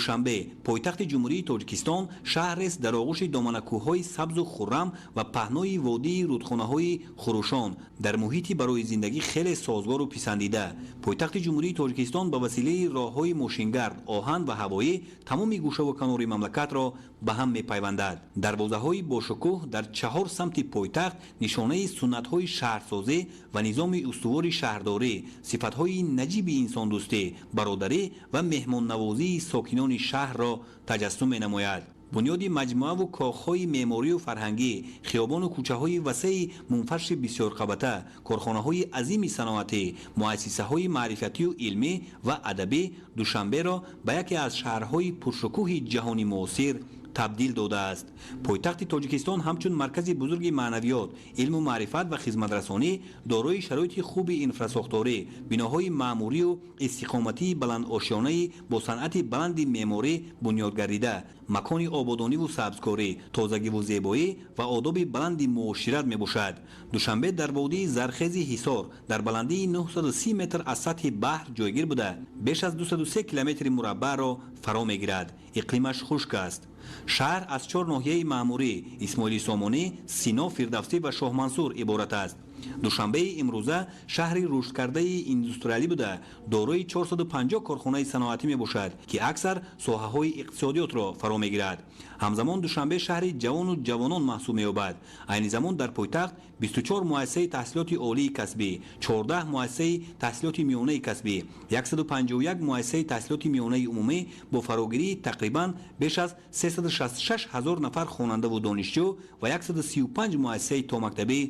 Душанбе, пойтахти Ҷумҳурии Тоҷикистон, шаҳрест дар оғӯши доманакӯҳҳои сабзу хуррам ва паҳнои водии рудхонаҳои хурӯшон, дар муҳити барои зиндагӣ хеле созгору писандида. Пойтахти Ҷумҳурии Тоҷикистон ба василаи роҳҳои мошингард, оҳан ва ҳавоӣ тамоми гӯшаву канори мамлакатро ба ҳам мепайвандад. Дарвозаҳои бошукӯҳ дар чаҳор самти пойтахт нишонаи суннатҳои шаҳрсозӣ ва низоми устувори шаҳрдорӣ, сифатҳои наҷиби инсондӯстӣ, бародарӣ ва меҳмоннавозии сокинони шаҳрро таҷассум менамояд. Бунёди маҷмӯаву кохҳои меъморию фарҳангӣ, хиёбону кӯчаҳои васеи мунфарши бисёрқабата, корхонаҳои азими саноатӣ, муассисаҳои маърифатию илмӣ ва адабӣ Душанберо ба яке аз шаҳрҳои пуршукӯҳи ҷаҳони муосир табдил додааст. Пойтахти Тоҷикистон ҳамчун маркази бузурги маънавиёт, илму маърифат ва хизматрасонӣ дорои шароити хуби инфрасохторӣ, биноҳои маъмурию истиқоматии баландошёнаи бо санъати баланди меъморӣ бунёд гардида, макони ободониву сабзкорӣ, тозагиву зебоӣ ва одоби баланди муошират мебошад. Душанбе дар водии зархези Ҳисор дар баландии 930 метр аз сатҳи баҳр ҷойгир буда, беш аз 203 километри мураббаъро фаро мегирад. Иқлимаш хушк аст. Шаҳр аз чор ноҳияи маъмурӣ: Исмоили Сомонӣ, Сино, Фирдавсӣ ва Шоҳмансур иборат аст. Душанбеи имрӯза шаҳри рушдкардаи индустриалӣ буда, дорои 450 корхонаи саноатӣ мебошад, ки аксар соҳаҳои иқтисодиётро фаро мегирад. Ҳамзамон Душанбе шаҳри ҷавону ҷавонон маҳсуб меёбад. Айни замон дар пойтахт 24 муассисаи таҳсилоти олии касбӣ, 14 муассисаи таҳсилоти миёнаи касбӣ, 151 муассисаи таҳсилоти миёнаи умумӣ бо фарогирии тақрибан беш аз 366 ҳазор нафар хонандаву донишҷӯ ва 135 муассисаи томактабӣ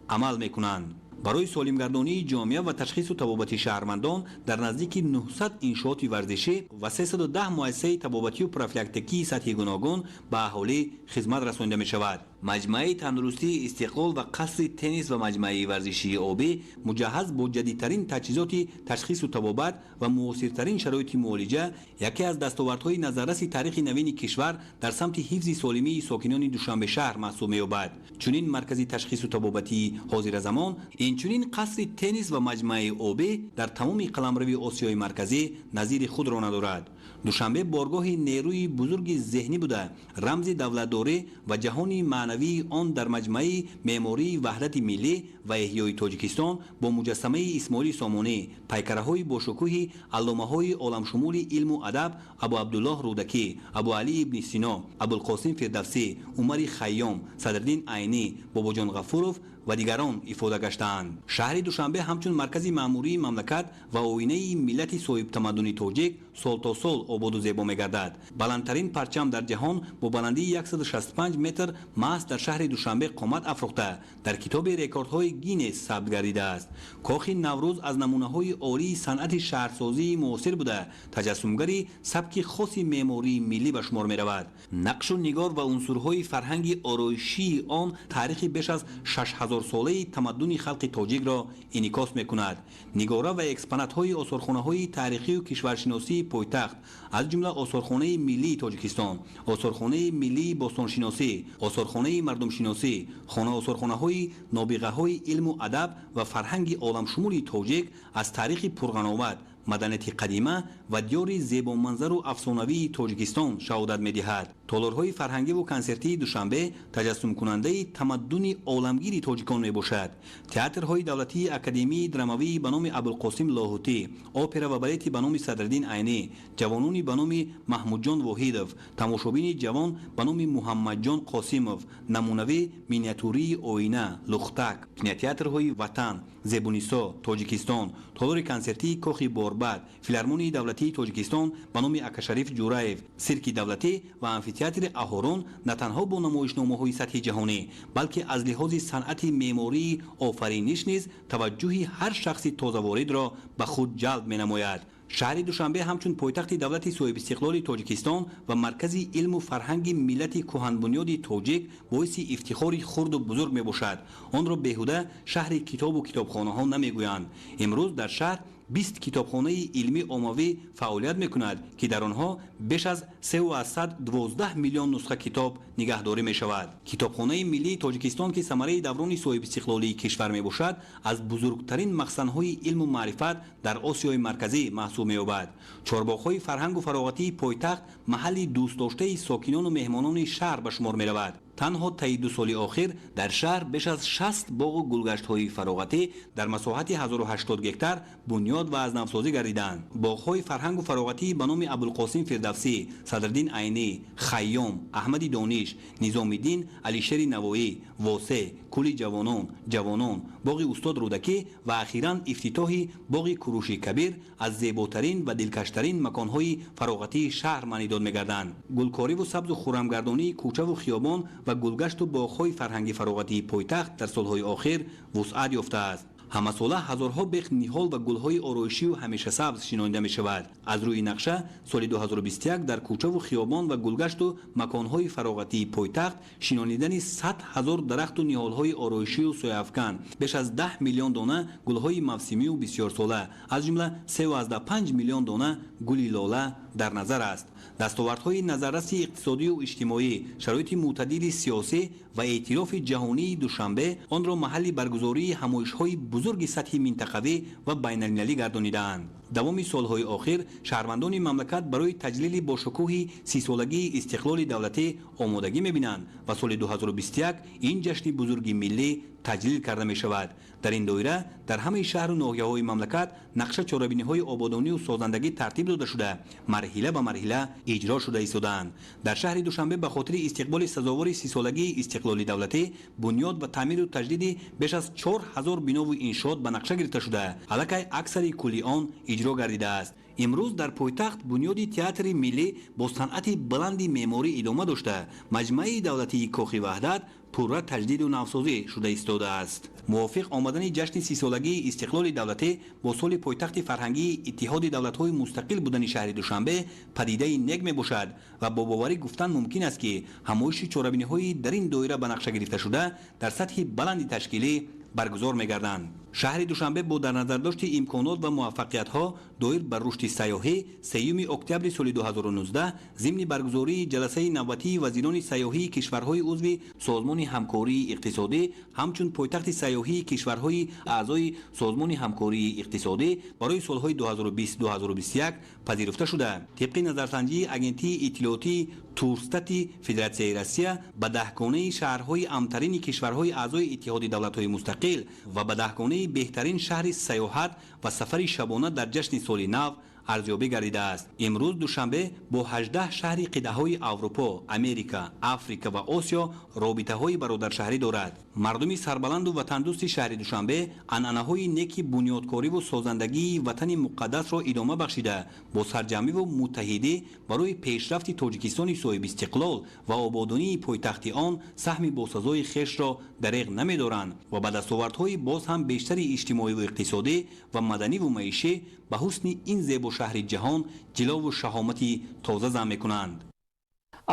амал мекунанд. Барои солимгардонии ҷомеа ва ташхису табобати шаҳрвандон дар наздики 900 иншооти варзишӣ ва 310 муассисаи табобатию профилактикии сатҳи гуногун ба аҳолӣ хизмат расонида мешавад. Маҷмӯаи тандурустии Истиқлол ва қасри теннис ва маҷмӯаи варзишии обӣ, муҷаҳҳаз бо ҷадидтарин таҷҳизоти ташхису табобат ва муосиртарин шароити муолиҷа, яке аз дастовардҳои назарраси таърихи навини кишвар дар самти ҳифзи солимии сокинони Душанбешаҳр маҳсуб меёбад. Чунин маркази ташхису табобатии ҳозиразамон, инчунин қасри теннис ва маҷмӯаи обӣ дар тамоми қаламрави Осиёи Марказӣ назири худро надорад. Душанбе боргоҳи нерӯи бузурги зеҳнӣ буда, рамзи давлатдорӣ ва ҷаҳони маънавии он дар маҷмӯаи меъмории Ваҳдати миллӣ ва эҳёи Тоҷикистон бо муҷассамаи Исмоили Сомонӣ, пайкараҳои бошукӯҳи алломаҳои оламшумули илму адаб Абуабдуллоҳ Рӯдакӣ, Абуалӣ ибни Сино, Абулқосим Фирдавсӣ, Умари Хайём, Садриддин Айнӣ, Бобоҷон Ғафуров ва дигарон ифода гаштаанд. Шаҳри Душанбе ҳамчун маркази маъмурии мамлакат ва оинаи миллати соҳибтамаддуни тоҷик сол то сол ободу зебо мегардад. Баландтарин парчам дар ҷаҳон бо баландии 165 метр маҳз дар шаҳри Душанбе қомат афрохта, дар китоби рекордҳои Гиннес сабт гардидааст. Кохи Наврӯз аз намунаҳои олии санъати шаҳрсозии муосир буда, таҷассумгари сабки хоси меъмории миллӣ ба шумор меравад. Нақшу нигор ва унсурҳои фарҳанги ороишии он таърихи беш аз 6000-солаи тамаддуни халқи тоҷикро инъикос мекунад. Нигора ва экспонатҳои осорхонаҳои таърихию кишваршиносии пойтахт, аз ҷумла Осорхонаи миллии Тоҷикистон, Осорхонаи миллии бостоншиносӣ, Осорхонаи мардумшиносӣ, хона-осорхонаҳои нобиғаҳои илму адаб ва фарҳанги оламшумули тоҷик аз таърихи пурғановат, маданияти қадима ва диёри зебоманзару афсонавии Тоҷикистон шаҳодат медиҳад. Толорҳои фарҳангиву консертии Душанбе таҷассумкунандаи тамаддуни оламгири тоҷикон мебошад. Театрҳои давлатии Академияи драмавии ба номи Абулқосим Лоҳутӣ, Опера ва балети ба номи Садриддин Айнӣ, Ҷавонони ба номи Маҳмудҷон Воҳидов, Тамошобини ҷавон ба номи Муҳаммадҷон Қосимов, намунавӣ миниатюрии оина, Лухтак, кинотеатрҳои Ватан, Зебунисо, Тоҷикистон, толори консертии Кохи Борбад, Филармонияи давлатии Тоҷикистон ба номи Акашариф Ҷураев, Сирки давлатӣ ва амфитеатри Аҳорун на танҳо бо намоишномаҳои сатҳи ҷаҳонӣ, балки аз лиҳози санъати меъмории офариниш низ таваҷҷӯҳи ҳар шахси тозаворидро ба худ ҷалб менамояд. Шаҳри Душанбе ҳамчун пойтахти давлати соҳибистиқлоли Тоҷикистон ва маркази илму фарҳанги миллати кӯҳанбунёди тоҷик боиси ифтихори хурду бузург мебошад. Онро беҳуда шаҳри китобу китобхонаҳо намегӯянд. Имрӯз дар шаҳр 20 китобхонаи илмии оммавӣ фаъолият мекунад, ки дар онҳо беш аз 3,12 миллион нусха китоб нигаҳдорӣ мешавад. Китобхонаи миллии Тоҷикистон, ки самараи даврони соҳибистиқлолии кишвар мебошад, аз бузургтарин махзанҳои илму маърифат дар Осиёи Марказӣ маҳсуб меёбад. Чорбоғҳои фарҳангу фароғатии пойтахт маҳалли дӯстдоштаи сокинону меҳмонони шаҳр ба шумор меравад. Танҳо таи 2 соли охир дар шаҳр беш аз 60 боғу гулгаштҳои фароғатӣ дар масоҳати 1080 гектар бунёд ва аз навсозӣ гардиданд. Боғҳои фарҳангу фароғатӣ ба номи Абулқосим Фирдавсӣ, Садриддин Айнӣ, Хайём, Аҳмади Дониш, Низомиддин, Алишери Навоӣ, Восе, Кӯли ҷавонон, Ҷавонон, боғи устод Рӯдакӣ ва ахиран ифтитоҳи боғи Куруши Кабир аз зеботарин ва дилкаштарин маконҳои фароғатии шаҳр маънидод мегарданд. Гулкориву сабзу хуррамгардонии кӯчаву хиёбон ва гулгашту боғҳои фарҳанги фароғатии пойтахт дар солҳои охир вусъат ёфтааст. Ҳамасола ҳазорҳо бех ниҳол ва гулҳои ороишию ҳамешасабз шинонида мешавад. Аз рӯи нақша соли 2021 дар кӯчаву хиёбон ва гулгашту маконҳои фароғатии пойтахт шинонидани 100 ҳазор дарахту ниҳолҳои ороишию сояафкан, беш аз 10 миллион дона гулҳои мавсимию бисёрсола, аз ҷумла 3,5 миллион дона гули лола дар назар аст. Дастовардҳои назарраси иқтисодию иҷтимоӣ, шароити мӯътадили сиёсӣ ва эътирофи ҷаҳонии Душанбе онро маҳалли баргузории ҳамоишҳои бузурги сатҳи минтақавӣ ва байналмилалӣ гардонидаанд. Давоми солҳои охир шаҳрвандони мамлакат барои таҷлили бошукӯҳи 30-солагии истиқлоли давлатӣ омодагӣ мебинанд ва соли 2021 ин ҷашни бузурги миллӣ таҷлил карда мешавад. Дар ин доира дар ҳамаи шаҳру ноҳияҳои мамлакат нақша чорабиниҳои ободонию созандагӣ тартиб дода шуда, марҳила ба марҳила иҷро шуда истодаанд. Дар шаҳри Душанбе ба хотири истиқболи сазовори 30-солагии истиқлоли давлатӣ бунёд ва таъмиру таҷдиди беш аз 4000 бинову иншоот ба нақша гирифта шуда, аллакай аксари кулли он иҷро гардидааст. Имрӯз дар пойтахт бунёди театри миллӣ бо санъати баланди меъморӣ идома дошта, маҷмӯаи давлатии Кохи Ваҳдат пурра таҷдиду навсозӣ шуда истодааст. Мувофиқ омадани ҷашни 30-солагии истиқлоли давлатӣ бо соли пойтахти фарҳангии Иттиҳоди давлатҳои мустақил будани шаҳри Душанбе падидаи нек мебошад ва бо боварӣ гуфтан мумкин аст, ки ҳамоиши чорабиниҳои дар ин доира ба нақша гирифта шуда дар сатҳи баланди ташкилӣ баргузор мегарданд. Шаҳри Душанбе бо дар назардошти имконот ва муваффақиятҳо доир ба рушди сайёҳӣ 3 октябри соли 2019 зимни баргузории ҷаласаи навбатии вазирони сайёҳии кишварҳои узви Созмони ҳамкории иқтисодӣ ҳамчун пойтахти сайёҳии кишварҳои аъзои Созмони ҳамкории иқтисодӣ барои солҳои 2020-2021 пазируфта шуда, тибқи назарсанҷии агентии иттилоотии Турстати Федератсияи Россия ба даҳгонаи шаҳрҳои амтарини кишварҳои аъзои Иттиҳоди давлатҳои мустақил ва ба даҳгонаи беҳтарин шаҳри сайёҳат ва сафари шабона дар ҷашни соли нав арзёбӣ гардидааст. Имрӯз Душанбе бо 18 шаҳри қитъаҳои Аврупо, Америка, Африка ва Осиё робитаҳои бародаршаҳрӣ дорад. Мардуми сарбаланду ватандӯсти шаҳри Душанбе анъанаҳои неки бунёдкориву созандагии ватани муқаддасро идома бахшида, бо сарҷамъиву муттаҳидӣ барои пешрафти Тоҷикистони соҳибистиқлол ва ободонии пойтахти он саҳми босазои хешро дареғ намедоранд ва ба дастовардҳои боз ҳам бештари иҷтимоиву иқтисодӣ ва маданиву маишӣ ба ҳусни ин зебошаҳри ҷаҳон ҷилову шаҳомати тоза зам мекунанд.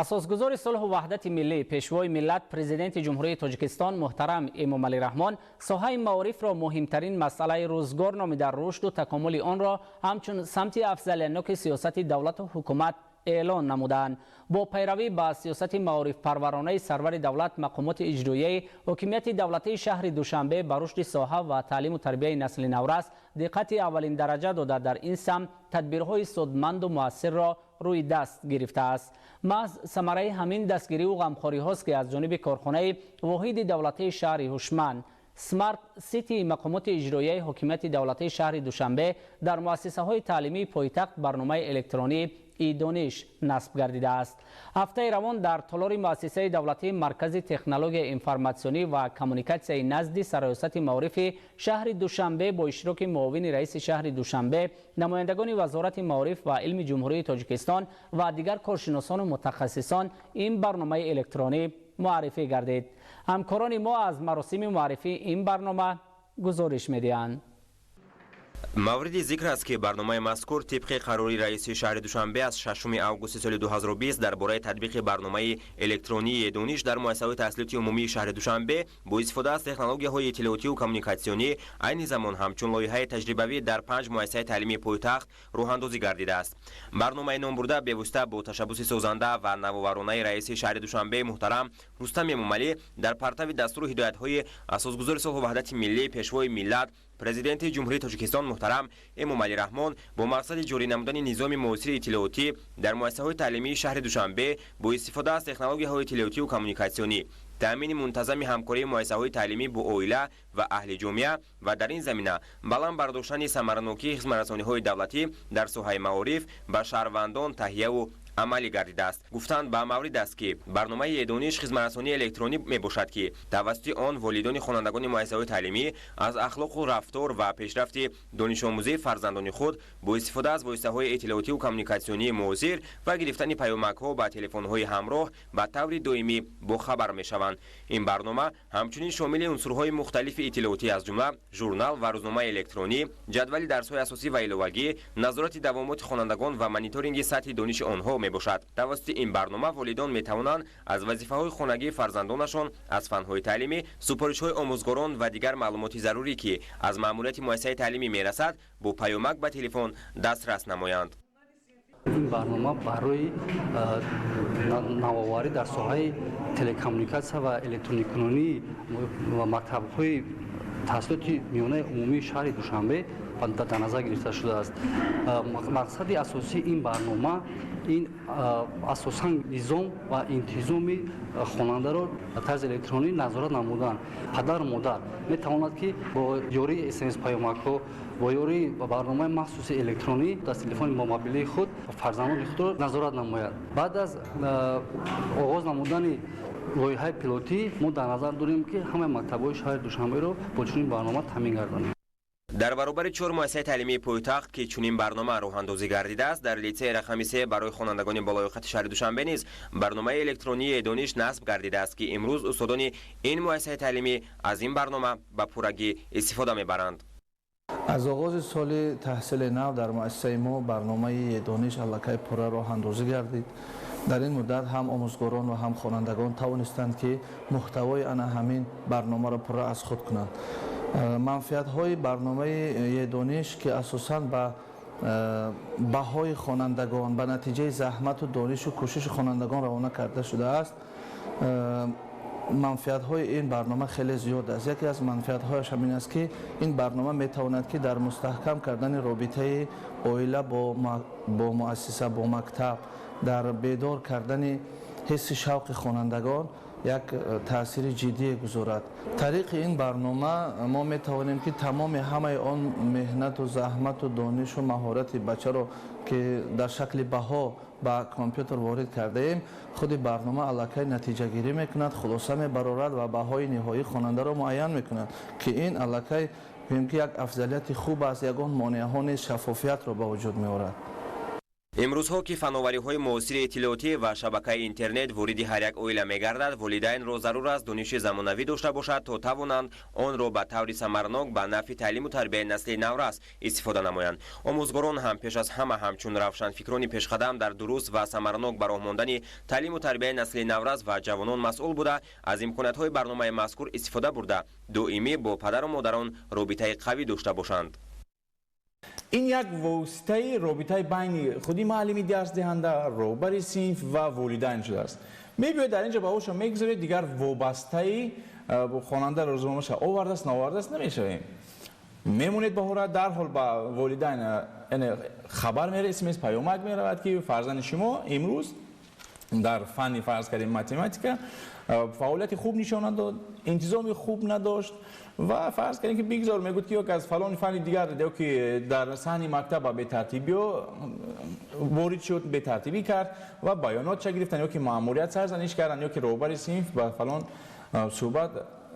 Асосгузори сулҳу ваҳдати миллӣ, пешвои миллат, президенти Ҷумҳурии Тоҷикистон муҳтарам Эмомалӣ Раҳмон соҳаи маорифро муҳимтарин масъалаи рӯзгор номида, рушду такомули онро ҳамчун самти афзалиятноки сиёсати давлату ҳукумат эълон намуданд. Бо пайравӣ ба сиёсати маорифпарваронаи сарвари давлат, мақомоти иҷроияи ҳокимияти давлатии шаҳри Душанбе ба рушди соҳа ва таълиму тарбияи насли наврас диққати аввалин дараҷа дода, дар ин самт тадбирҳои судманду муассирро рӯи даст гирифтааст. Маҳз самараи ҳамин дастгириву ғамхориҳост, ки аз ҷониби корхонаи воҳиди давлатии шаҳри ҳушманд Смарт Сити мақомоти иҷроияи ҳокимияти давлатии шаҳри Душанбе дар муассисаҳои таълимии пойтахт барномаи электронӣ «Идониш» насб гардидааст. Ҳафтаи равон дар толори муассисаи давлатии Маркази технологияи информатсионӣ ва коммуникатсияи назди Сарраёсати маорифи шаҳри Душанбе бо иштироки муовини раиси шаҳри Душанбе, намояндагони Вазорати маориф ва илми Ҷумҳурии Тоҷикистон ва дигар коршиносону мутахассисон ин барномаи электронӣ муаррифӣ гардид. Ҳамкорони мо аз маросими муаррифии ин барнома гузориш медиҳанд. Мавриди зикр аст, ки барномаи мазкур тибқи қарори раиси шаҳри Душанбе аз 6 августи соли 2020 дар бораи татбиқи барномаи электронии «Дониш» дар муассисаҳои таҳсилоти умумии шаҳри Душанбе бо истифода аз технологияҳои иттилоотиву коммуникатсионӣ айни замон ҳамчун лоиҳаи таҷрибавӣ дар панҷ муассисаи таълимии пойтахт роҳандозӣ гардидааст. Барномаи номбурда бевосита бо ташаббуси созанда ва навоваронаи раиси шаҳри Душанбе муҳтарам Рустам Эмомалӣ дар партави дастуру ҳидоятҳои асосгузори сулҳу ваҳдати миллӣ, пешвои миллат, Президенти Ҷумҳурии Тоҷикистон муҳтарам Эмомалӣ Раҳмон бо мақсади ҷорӣ намудани низоми муосири иттилоотӣ дар муассисаҳои таълимии шаҳри Душанбе бо истифода аз технологияҳои иттилоотиву коммуникатсионӣ, таъмини мунтазами ҳамкории муассисаҳои таълимӣ бо оила ва аҳли ҷомеа ва дар ин замина баланд бардоштани самаранокии хизматрасониҳои давлатӣ дар соҳаи маориф ба шаҳрвандон таҳияву амалӣ гардидааст. Гуфтанд ба маврид аст, ки барномаи «Е-Дониш» хизматрасонии электронӣ мебошад, ки тавассути он волидони хонандагони муассисаҳои таълимӣ аз ахлоқу рафтор ва пешрафти донишомӯзии фарзандони худ бо истифода аз воситаҳои иттилоотиву коммуникатсионии муосир ва гирифтани паёмакҳо ба телефонҳои ҳамроҳ ба таври доимӣ бохабар мешаванд. Ин барнома ҳамчунин шомили унсурҳои мухталифи иттилоотӣ, аз ҷумла журнал ва рӯзномаи электронӣ, ҷадвали дарсҳои асосӣ ва иловагӣ, назорати давомоти хонандагон ва мониторинги сатҳи дониши онҳо мебошад. Тавассути ин барнома волидон метавонанд аз вазифаҳои хонагии фарзандонашон аз фанҳои таълимӣ, супоришҳои омӯзгорон ва дигар маълумоти зарурӣ, ки аз маъмурияти муассисаи таълимӣ мерасад, бо паёмак ба телефон дастрас намоянд. Ин барнома барои навоварӣ дар соҳаи телекоммуникатсия ва электроникунонии ва мактабҳои таҳсилоти миёнаи умумии шаҳри Душанбе дар назар гирифта шудааст. Мақсади асосии ин барнома ин асосан низом ва интизоми хонандаро ба тарзи электронӣ назорат намудан. Падару модар метавонад, ки бо ёрии смс паёмакҳо, бо ёрии барномаи махсуси электронӣ дар телефони мобилии худ фарзандони худро назорат намояд. Баъд аз оғоз намудани лоиҳаи пилотӣ мо дар назар дорем, ки ҳамаи мактабҳои шаҳри Душанберо бо чунин барнома таъмин гардонем. Дар баробари чор муассисаи таълимии пойтахт, ки чунин барнома роҳандозӣ гардидааст, дар литсеи рақами се барои хонандагони болоёқати шаҳри Душанбе низ барномаи электронии «Дониш» насб гардидааст, ки имрӯз устодони ин муассисаи таълимӣ аз ин барнома ба пуррагӣ истифода мебаранд. Аз оғози соли таҳсили нав дар муассисаи мо барномаи «Дониш» аллакай пурра роҳандозӣ гардид. Дар ин муддат ҳам омӯзгорон ва ҳам хонандагон тавонистанд, ки муҳтавои ана ҳамин барномаро пурра аз худ кунанд. Манфиатҳои барномаи «Е-Дониш», ки асосан ба баҳои хонандагон, ба натиҷаи заҳмату донишу кӯшиши хонандагон равона карда шудааст, манфиатҳои ин барнома хеле зиёд аст. Яке аз манфиатҳояш ҳамин аст, ки ин барнома метавонад, ки дар мустаҳкам кардани робитаи оила бо муассиса, бо мактаб, дар бедор кардани ҳисси шавқи хонандагон як таъсири ҷиддие гузорад. Тариқи ин барнома мо метавонем, ки тамоми ҳамаи он меҳнату заҳмату донишу маҳорати бачаро, ки дар шакли баҳо ба компютер ворид кардаем, худи барнома аллакай натиҷагирӣ мекунад, хулоса мебарорад ва баҳои ниҳоии хонандаро муайян мекунад, ки ин аллакай гӯем, ки як афзалияти хуб аст, ягон монеаҳо низ, шаффофиятро ба вуҷуд меорад. Имрӯзҳо, ки фановариҳои муосири иттилоотӣ ва шабакаи интернет вориди ҳар як оила мегардад, волидайнро зарур аст дониши замонавӣ дошта бошад, то тавонанд онро ба таври самарнок ба нафъи таълиму тарбияи насли наврас истифода намоянд. Омӯзгорон ҳам пеш аз ҳама ҳамчун равшанфикрони пешқадам дар дуруст ва самарнок ба роҳ мондани таълиму тарбияи насли наврас ва ҷавонон масъул буда, аз имкониятҳои барномаи мазкур истифода бурда, доимӣ бо падару модарон робитаи қавӣ дошта бошанд. Ин як воситаи робитаи байни худи муаллими дарсдиҳанда, роҳбари синф ва волидайн шудааст. Мебиёед, дар инҷа баҳошо мегузоред, дигар вобастаи хонанда рӯзномаша овардааст, наовардааст намешавем. Мемонед баҳора, дарҳол ба волидайн, яъне, хабар мерасад, смс паёмак меравад, ки фарзанди шумо имрӯз дар фанни, фарз кардем, математика фаъолияти хуб нишон надод, интизоми хуб надошт ва фарз кардем, ки бигзор мегӯд, ки ё аз фалон фанни дигар, ё ки дар саҳни мактаб ба бетартибиё ворид шуд, бетартибӣ кард ва баёнотша гирифтан, ё ки маъмурият сарзаниш карданд, ё ки роҳбари синф ба фалон суҳбат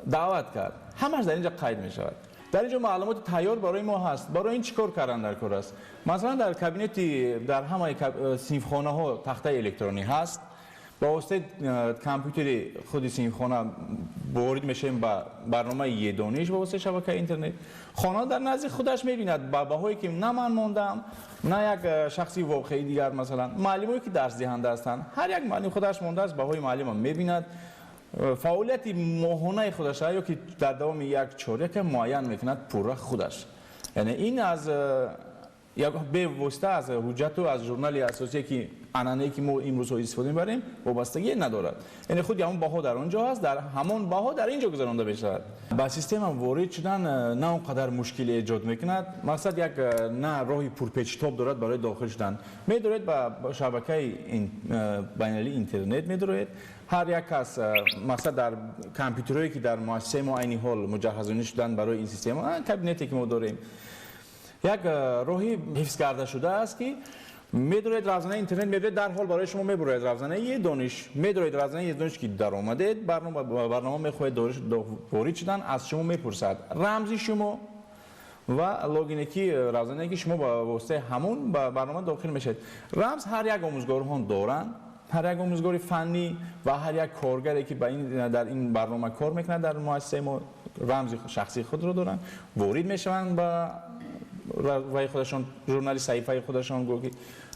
даъват кард. Ҳамаш дар инҷа қайд мешавад. Дар инҷо маълумоти тайёр барои мо ҳаст. Барои ин чӣ кор кардан дар кор аст? Масалан, дар кабинети, дар ҳамаи синфхонаҳо тахтаи электронӣ ҳаст. Ба воситаи компютери худи синфхона ворид мешавем ба барномаи Е-дониш ба воситаи шабакаи интернет. Хонанда дар назди худаш мебинад ба баҳое, ки на ман мондам, на як шахси воқеии дигар, масалан муаллимое, ки дарсдиҳанда ҳастанд, ҳар як муаллим худаш мондааст, баҳои муаллимам мебинад, фаъолияти моҳонаи худаша ё ки дар давоми як чоряка муайян мекунад пурра худаш. Яъне ин аз бевосита аз ҳуҷҷату аз журнали асосие, ки анъанае, ки мо имрӯзҳо истифода мебарем, вобастагие надорад. Яъне худи ҳамон баҳо дар он ҷо ҳаст, дар ҳамон баҳо дар ин ҷо гузаронда мешавад. Ба система ворид шудан на он қадар мушкиле эҷод мекунад. Мақсад як на роҳи пурпечтоб дорад барои дохил шудан. Медоред ба шабакаи байналмилалии интернет медороед. Ҳар як кас, мақсад, дар компютерҳое, ки дар муассисаи мо айни ҳол муҷаҳҳазонӣ шуданд барои ин система, кабинете, ки мо дорем, як роҳи ҳифз карда шудааст, ки медороед равзанаи интернет, мебинед, дар ҳол барои шумо мебурояд равзанаи Е-дониш. Медороед равзанаи Е-дониш, ки даромадед, барнома мехоҳед ворид шудан, аз шумо мепурсад рамзи шумо ва логине, ки равзанае, ки шумо ба воситаи ҳамон ба барнома дохил мешавед. Рамз ҳар як омӯзгорҳон доранд, ҳар як омӯзгори фаннӣ ва ҳар як коргаре, ки дар ин барнома кор мекунад дар муассисаи мо, рамзи шахсии худро доранд, ворид мешаванд ба ваи худашон, журнали саҳифаи худашон, ки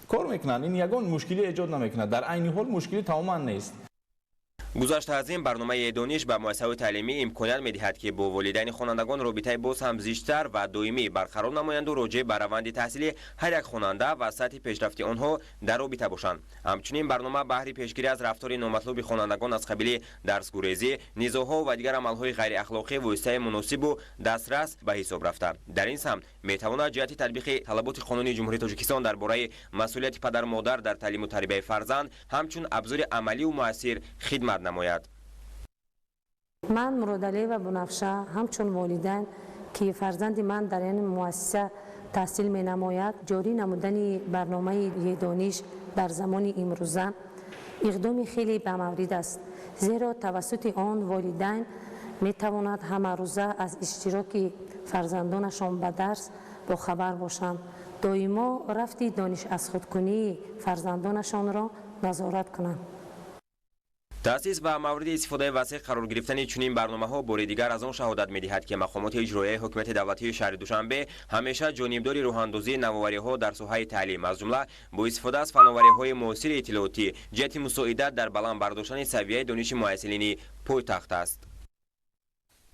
кор мекунанд. Ин ягон мушкилӣ эҷод намекунад, дар айни ҳол мушкилӣ тамоман нест. Гузашта аз ин, барномаи Е-дониш ба муассисаҳои таълимӣ имконият медиҳад, ки бо волидайни хонандагон робитаи боз ҳам зичтар ва доимӣ барқарор намоянду роҷеъ ба раванди таҳсили ҳар як хонанда ва сатҳи пешрафти онҳо дар робита бошанд. Ҳамчунин барнома баҳри пешгирӣ аз рафтори номатлуби хонандагон аз қабили дарсгурезӣ, низоъҳо ва дигар амалҳои ғайриахлоқӣ воситаи муносибу дастрас ба ҳисоб рафта, дар ин самт метавонад ҷиҳати татбиқи талаботи Қонуни Ҷумҳурии Тоҷикистон дар бораи масъулияти падару модар дар таълиму тарбияи фарзанд ҳамчун абзори амалию муассир хидмат намояд. Ман, Муродалиева Бунафша, ҳамчун волидайн, ки фарзанди ман дар ин муассиса таҳсил менамояд, ҷорӣ намудани барномаи Е-дониш дар замони имрӯза иқдоми хеле бамаврид аст, зеро тавассути он волидайн метавонад ҳамарӯза аз иштироки фарзандонашон ба дарс бохабар бошанд, доимо рафти дониш аз худкунии фарзандонашонро назорат кунанд. Таъсис ва мавриди истифодаи васеъ қарор гирифтани чунин барномаҳо бори дигар аз он шаҳодат медиҳад, ки мақомоти иҷроияи ҳокимияти давлатии шаҳри Душанбе ҳамеша ҷонибдори рӯҳандозии навовариҳо дар соҳаи таълим, аз ҷумла бо истифода аз фановариҳои муосири иттилоотӣ, ҷиҳати мусоидат дар баланд бардоштани савияи дониши муҳассилини пойтахт аст.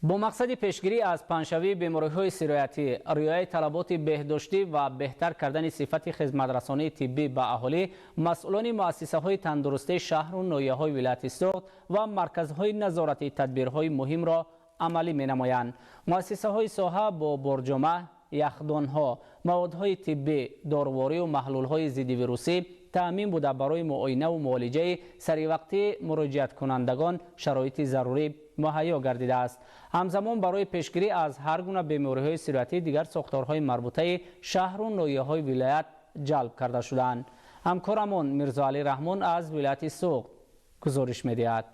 Бо мақсади пешгирӣ аз паҳншавии бемориҳои сироятӣ, риояи талаботи беҳдоштӣ ва беҳтар кардани сифати хизматрасонии тиббӣ ба аҳолӣ, масъулони муассисаҳои тандурустии шаҳру ноҳияҳои вилояти Суғд ва марказҳои назоратӣ тадбирҳои муҳимро амалӣ менамоянд. Муассисаҳои соҳа бо борҷома, яхдонҳо, маводҳои тиббӣ, доруворию маҳлулҳои зиддивирусӣ таъмин буда, барои муоинаву муолиҷаи саривақтии муроҷиаткунандагон шароити зарурӣ муҳайё гардидааст. Ҳамзамон барои пешгирӣ аз ҳар гуна бемориҳои сироятӣ дигар сохторҳои марбутаи шаҳру ноҳияҳои вилоят ҷалб карда шудаанд. Ҳамкорамон Мирзоалӣ Раҳмон аз вилояти Суғд гузориш медиҳад.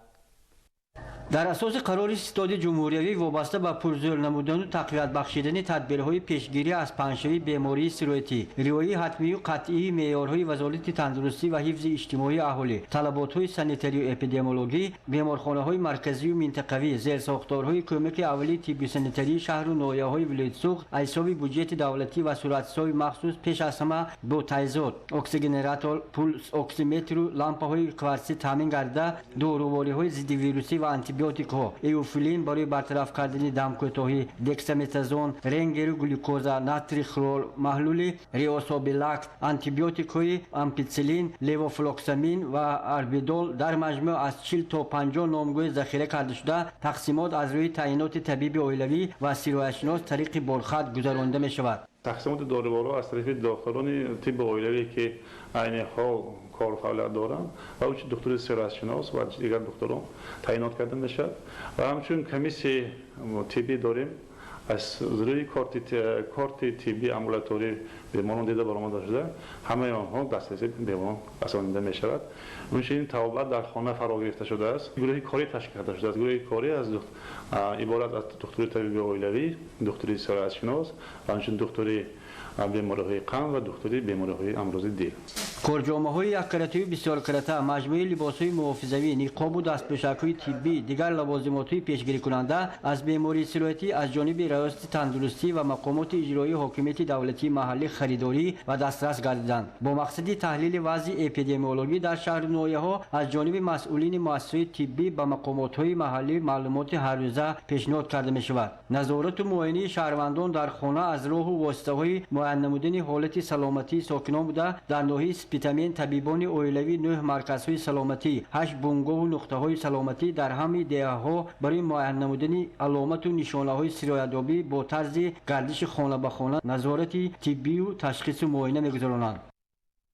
Дар асоси қарори Ситоди ҷумҳуриявӣ вобаста ба пурзӯр намудану тақвият бахшидани тадбирҳои пешгирӣ аз паҳншавии бемории сироятӣ, риояи ҳатмию қатъии меъёрҳои Вазорати тандурустӣ ва ҳифзи иҷтимоии аҳолӣ, талаботҳои санитарию эпидемиологӣ, беморхонаҳои марказию минтақавӣ, зерсохторҳои кӯмаки аввалии тиббию санитарии шаҳру ноҳияҳои вилояти Суғд аз ҳисоби буҷети давлатӣ ва суратҳисоби махсус пеш аз ҳама бо таҷҳизот, оксигенератор, пулс оксиметру лампаҳои кварсӣ таъмин гардида, дорувориҳои зиддивирусӣ ва антибиотикҳо, эуфилин барои бартараф кардани дамкӯтоҳӣ, дексаметазон, ренгеру глюкоза, натрий хлор, маҳлули реособилакт, антибиотикҳои ампитсилин, левофлоксамин ва арбидол дар маҷмӯъ аз 40 то 50 номгӯи захира карда шуда, тақсимот аз рӯи таъиноти табиби оилавӣ ва сироятшинос тариқи борхат гузаронида мешавад. Тақсимоти доруворҳо аз тарафи докторони тибби оилавӣ, ки айни ҳол кору фаъолият доранд, ва ҳамчун духтури сироятшинос ва дигар духтурон таъинот карда мешавад. Ва ҳамчун комиссияи тиббӣ дорем, аз рӯи корти тиббии амбулаторӣ беморон дида баромада шуда, ҳамаи онҳо дастрасӣ беморон расонида мешавад. Инчунин табобат дар хона фаро гирифта шудааст. Гурӯҳи корӣ ташкил карда шудааст. Гурӯҳи корӣ аз иборат аз духтури табиби оилавӣ, духтури сироятшинос ва ҳамчунин духтури Бемориҳои қанд ва духтури бемориҳои амрози дил. Корҷомаҳои яккаратаю бисёркарата, маҷмӯи либосҳои муҳофизавӣ, ниқобу дастпӯшакҳои тиббӣ, дигар лавозимотҳои пешгирикунанда аз бемории сироятӣ аз ҷониби Раёсати тандурустӣ ва мақомоти иҷроии ҳокимияти давлатии маҳаллӣ харидорӣ ва дастрас гардиданд. Бо мақсади таҳлили вазъи эпидемиологӣ дар шаҳру ноҳияҳо аз ҷониби масъулини муассисаҳои тиббӣ ба мақомотҳои маҳаллӣ маълумоти ҳаррӯза пешниҳод карда мешавад. Назорату муоинаи шаҳрвандон дар хона аз роҳу воситаҳои муайян намудани ҳолати саломатии сокинон буда, дар ноҳияи Спитамен табибони оилавӣ 9 марказҳои саломатӣ, 8 бунгоҳу нуқтаҳои саломатӣ дар ҳамаи деҳаҳо барои муайян намудани аломату нишонаҳои сироятёбӣ бо тарзи гардиши хона ба хона назорати тиббию ташхису муоина мегузаронанд.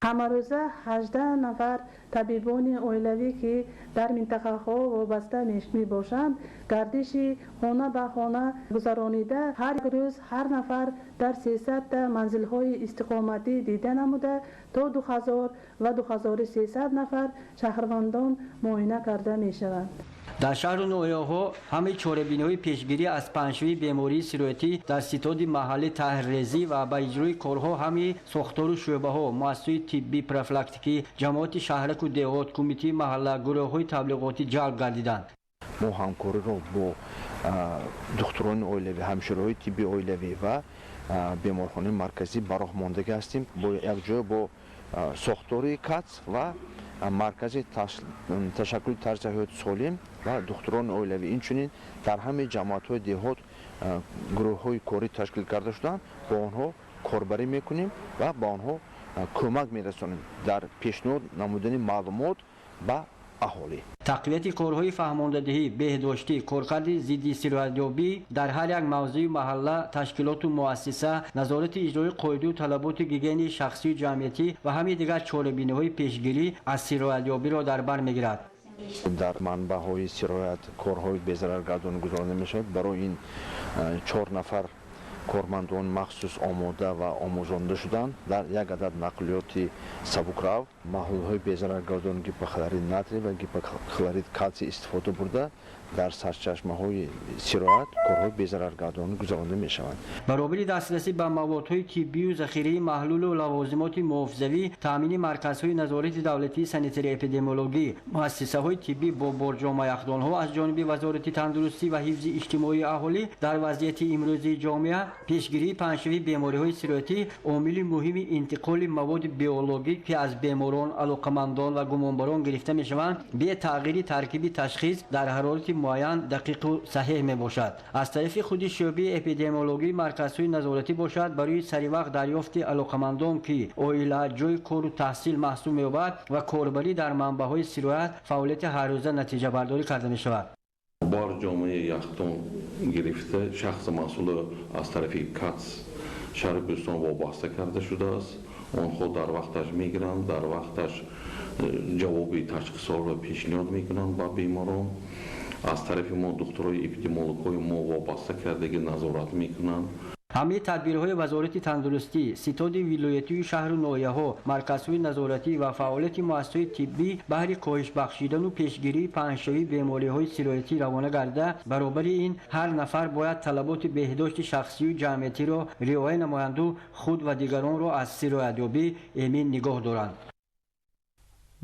Ҳамарӯза 18 нафар табибони оилавӣ, ки дар минтақаҳо вобаста мебошанд, гардиши хона ба хона гузаронида, ҳар рӯз ҳар нафар дар 300 манзилҳои истиқоматӣ дида намуда, то 2000 ва 2300 нафар шаҳрвандон муоина карда мешаванд. Дар шаҳру ноҳияҳо ҳамаи чорабиниҳои пешгирӣ аз паҳншавии бемории сироятӣ дар ситоди маҳаллӣ таҳриррезӣ ва ба иҷрои корҳо ҳамаи сохтору шӯъбаҳо, муассисаҳои тиббӣ, профилактикӣ, ҷамоати шаҳраку деҳот, кумитаи маҳалла, гурӯҳҳои таблиғотӣ ҷалб гардиданд. Мо ҳамкориро бо духтурони оилавӣ, ҳамшираҳои тибби оилавӣ ва беморхонаи марказӣ ба роҳ мондагӣ ҳастем. Бо якҷоя бо сохтори КАЦ ва маркази ташаккули тарзи ҳаёти солим ва духтурони оилавӣ, инчунин дар ҳамаи ҷамоатҳои деҳот гурӯҳҳои корӣ ташкил карда шуданд, бо онҳо корбарӣ мекунем ва ба онҳо кӯмак мерасонем дар пешниҳод намудани маълумот ба аҳолӣ. Тақвияти корҳои фаҳмондадиҳӣ, беҳдоштӣ, коркарди зидди сироятёбӣ дар ҳар як мавзӯи маҳалла, ташкилоту муассиса, назорати иҷрои қоидану талаботи гигиенаи шахсию ҷамъиятӣ ва ҳамаи дигар чорабиниҳои пешгирӣ аз сироятёбиро дар бар мегирад. Дар манбаъҳои сироят корҳои безараргардонӣ гузаронида мешавад. Барои ин 4 нафар кормандон махсус омода ва омӯзонда шуданд. Дар як адад нақлиёти сабукрав маҳлулҳои безараргардон гипохлорид натрий ва гипохлорид калсий истифода бурда, дар сарчашмаҳои сироят корҳои безараргардонӣ гузаронида мешаванд. Баробари дастрасӣ ба маводҳои тиббию захираи маҳлулу лавозимоти муҳофизавӣ, таъмини марказҳои назорати давлатии санитарии эпидемиологӣ, муассисаҳои тиббӣ бо борҷомаяхдонҳо аз ҷониби Вазорати тандурустӣ ва ҳифзи иҷтимоии аҳолӣ дар вазъияти имрӯзии ҷомеа пешгирии паҳншавии бемориҳои сироятӣ омили муҳими интиқоли маводи биологӣ, ки аз беморон, алоқамандон ва гумонбарон гирифта мешаванд, бе тағйири таркиби ташхис дар ҳарорати муайян дақиқу саҳеҳ мебошад. Аз тарафи худи шӯъбаи эпидемиологии марказҳои назоратӣ бошад, барои саривақт дарёфти алоқамандон, ки оила, ҷойи кору таҳсил маҳсуб меёбад, ва корбарӣ дар манбаъҳои сироят фаъолияти ҳаррӯза натиҷабардорӣ карда мешавад. Бор ҷомеаи яхдон гирифта, шахси масъула аз тарафи КАЦ шаҳри Бӯстон вобаста карда шудааст. Онҳо дар вақташ мегиранд, дар вақташ ҷавоби ташхисҳоро пешниҳод мекунанд ба беморон. Аз тарафи мо духтурои эпидемиологҳои мо вобаста кардагӣ назорат мекунанд. Ҳамаи тадбирҳои Вазорати тандурустӣ, ситоди вилоятию шаҳру ноҳияҳо, марказҳои назоратӣ ва фаъолияти муассисаҳои тиббӣ баҳри коҳиш бахшидану пешгирии паҳншавии бемориҳои сироятӣ равона гардида, баробари ин ҳар нафар бояд талаботи беҳдошти шахсию ҷамъиятиро риоя намоянду худ ва дигаронро аз сироятёбӣ эмин нигоҳ доранд.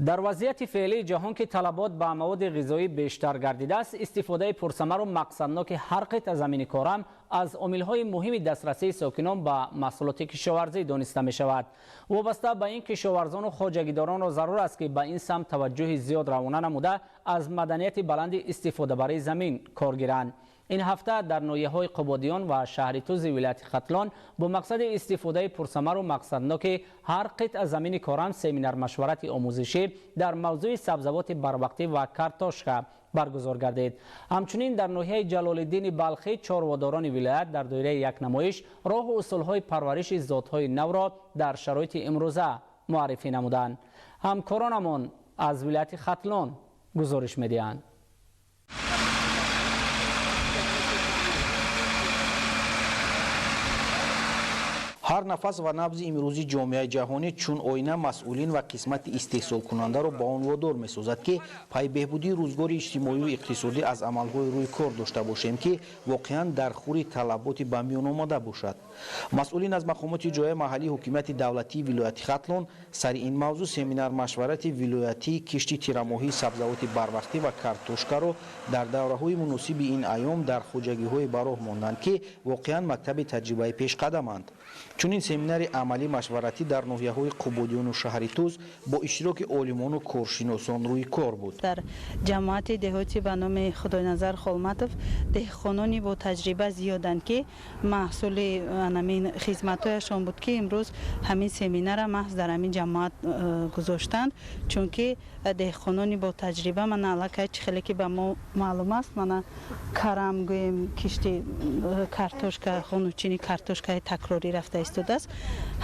Дар вазъияти феълии ҷаҳон, ки талабот ба маводи ғизоӣ бештар гардидааст, истифодаи пурсамару мақсадноки ҳар қитъа замини корам аз омилҳои муҳими дастрасии сокинон ба маҳсулоти кишоварзӣ дониста мешавад. Вобаста ба ин кишоварзону хоҷагидоронро зарур аст, ки ба ин самт таваҷҷӯҳи зиёд равона намуда, аз маданияти баланди истифодабарии замин кор гиранд. Ин ҳафта дар ноҳияҳои Қубодиён ва шаҳри Тузи вилояти Хатлон бо мақсади истифодаи пурсамару мақсадноки ҳар қитъа замини корам семинар машварати омӯзишӣ дар мавзӯи сабзавоти барвақтӣ ва картошка баргузор гардид. Ҳамчунин дар ноҳияи Ҷалолиддини Балхӣ чорводорони вилоят дар доираи як намоиш роҳу усулҳои парвариши зотҳои навро дар шароити имрӯза муаррифӣ намуданд. Ҳамкоронамон аз вилояти Хатлон гузориш медиҳанд. Ҳар нафас ва набзи имрӯзи ҷомеаи ҷаҳонӣ чун оина масъулин ва қисмати истеҳсолкунандаро ба он водор месозад, ки пай беҳбудии рӯзгори иҷтимоию иқтисодӣ аз амалҳои рӯи кор дошта бошем, ки воқеан дар хури талаботи ба миён омада бошад. Масъулин аз мақомоти ҷояи маҳаллии ҳукумати давлатии вилояти Хатлон сари ин мавзӯъ семинар-машварати вилоятии кишти тирамоҳии сабзавоти барвақтӣ ва картошкаро дар давраҳои муносиби ин айём дар хоҷагиҳое ба роҳ монданд, ки воқеан мактаби таҷрибаи пешқадаманд. Чунин семинари амалӣ машваратӣ дар ноҳияҳои Қубодиёну шаҳри Туз бо иштироки олимону коршиносон рӯи кор буд. Дар ҷамоати деҳотӣ ба номи Худойназар Холматов деҳқонони бо таҷриба зиёданд, ки маҳсули ҳамин хизматҳояшон буд, ки имрӯз ҳамин семинара маҳз дар ҳамин ҷамоат гузоштанд, чунки деҳқонони бо таҷриба мана аллакай чӣ хеле ки ба мо маълум аст, мана карам гӯем, кишти картошка, хонучини картошкаи такрорӣ рафта истодааст.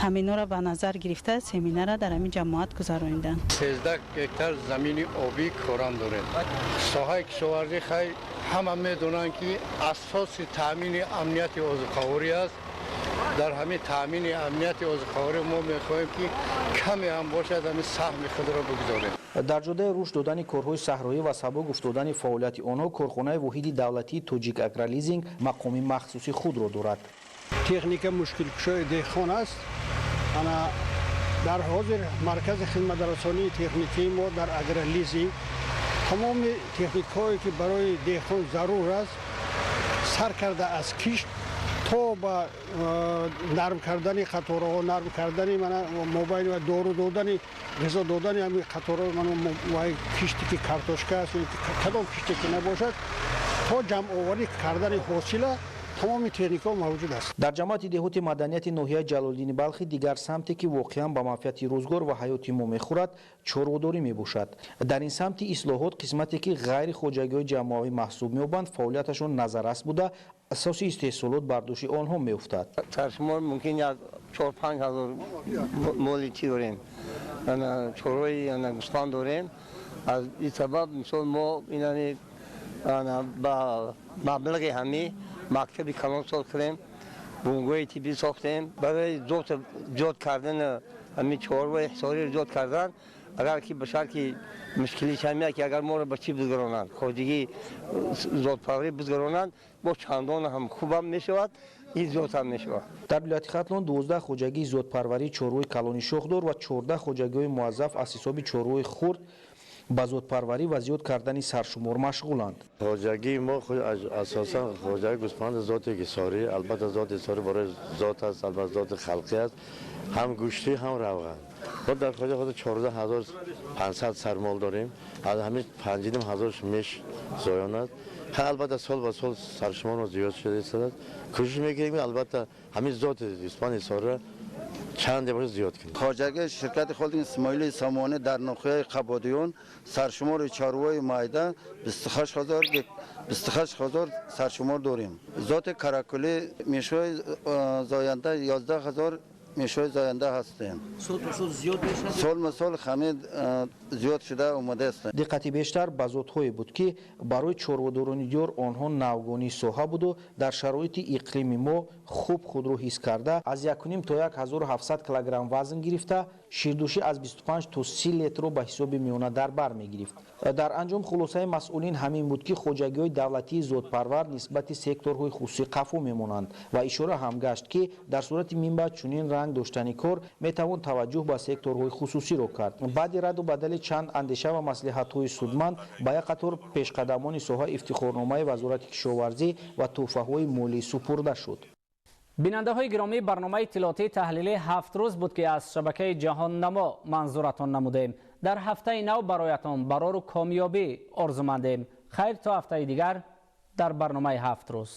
Ҳаминора ба назар гирифта семинара дар ҳамин ҷамоат гузарониданд. 13 гектар замини обӣ корам дорем. Соҳаи кишоварзӣ хай ҳама медонанд, ки асоси таъмини амнияти озуқаворӣ аст. Дар ҳамин таъмини амнияти озуқаворӣ мо мехоҳем, ки каме ҳам бошад, ҳамин саҳми худро бигузорем. Дар ҷодаи рушд додани корҳои саҳроӣ ва сабук уфтодани фаъолияти онҳо корхонаи воҳиди давлатии Тоҷик Агролизинг мақоми махсуси худро дорад. Техника мушкилкушои деҳқон аст. Ана дар ҳозир маркази хизматрасонии техникии мо дар агролизинг тамоми техникҳое, ки барои деҳқон зарур аст, сар карда аз кишт то ба нарм кардани қатораҳо, нарм кардани мобайн ва дору додани, ғизо додани ҳамин қатораҳо, киште ки картошка аст, кадом киште ки набошад, то ҷамъоварӣ кардани ҳосила тамоми техникаҳо мавҷуд аст. Дар ҷамоати деҳоти маданияти ноҳияи Ҷалолиддини Балхӣ дигар самте, ки воқеан ба манфиати рӯзгор ва ҳаёти мо мехӯрад, чорводорӣ мебошад. Дар ин самти ислоҳот қисмате, ки ғайри хоҷагиҳои ҷамъиявӣ маҳсуб меёбанд, фаъолияташон назаррас буда, асоси истеҳсолот бар дӯши онҳо меуфтад. Саршумор мумкин як 4-5 ҳазор моли чӣ дорем, чорвои гӯсфанд дорем. Аз ин сабаб мисол мо инани ба маблағи ҳамин мактаби калон сохтем, бунгоҳи тиббӣ сохтем. Барои зиёд кардани ҳамин чорвои ҳисориро зиёд кардан, агар ки ба шарти мушкилиш ҳамия, ки агар моро ба чӣ бизгаронанд, хоҷагии зодпарварӣ бизгаронанд, бо чандон ҳам хубам мешавад, ин зиёд ҳам мешавад. Дар вилояти Хатлон 12 хоҷагии зодпарварии чорвои калони шохдор ва 14 хоҷагиҳои муаззаф аз ҳисоби чорвои хурд ба зодпарварӣ ва зиёд кардани саршумор машғуланд. Хоҷагии мо асосан хоҷагии гӯсфанди зоти ҳисорӣ, албатта зоти ҳисорӣ барои зот аст, албатта зоти халқӣ аст, ҳам гӯштӣ, ҳам равған. Мо дар хоҷагии худ 14,500 сар мол дорем, аз ҳамин 5,5 ҳазорш меш зоён аст. Албатта сол ба сол саршумор мо зиёд шуда истодааст. Кӯшиш мекунем, албатта ҳамин зоти гӯсфанди ҳисориро чанде бошад зиёд кунем. Хоҷагии ширкати холдинг Исмоили Сомонӣ дар ноҳияи Қабодиён саршумори чорвои майда 28 ҳазор саршумор дорем. Зоти каракулӣ мешои зоянда 11 ҳазор мешои зоянда ҳастем. Сол то сол зиёд мешавад? Сол ба сол ҳамин зиёд шуда омадааст. Диққати бештар ба зотҳое буд, ки барои чорводорони диёр онҳо навгонии соҳа буду дар шароити иқлими мо хуб худро ҳис карда, аз 1,5 то 1700 килограмм вазн гирифта, ширдӯшӣ аз 25 то 30 литрро ба ҳисоби миёна дар бар мегирифт. Дар анҷом хулосаи масъулин ҳамин буд, ки хоҷагиҳои давлатии зодпарвар нисбати секторҳои хусусӣ қафо мемонанд ва ишора ҳам гашт, ки дар сурати минбаъд чунин ранг доштани кор метавон таваҷҷӯҳ ба секторҳои хусусиро кард. Баъди раду бадали чанд андеша ва маслиҳатҳои судманд ба як қатор пешқадамони соҳа ифтихорномаи Вазорати кишоварзӣ ва тӯҳфаҳои молӣ супурда шуд. Бинандаҳои гиромӣ, барномаи иттилоотии таҳлили «Ҳафт рӯз» буд, ки аз шабакаи Ҷаҳоннамо манзуратон намудем. Дар ҳафтаи нав бароятон барору комёбӣ орзумандем. Хайр, то ҳафтаи дигар дар барномаи «Ҳафт рӯз».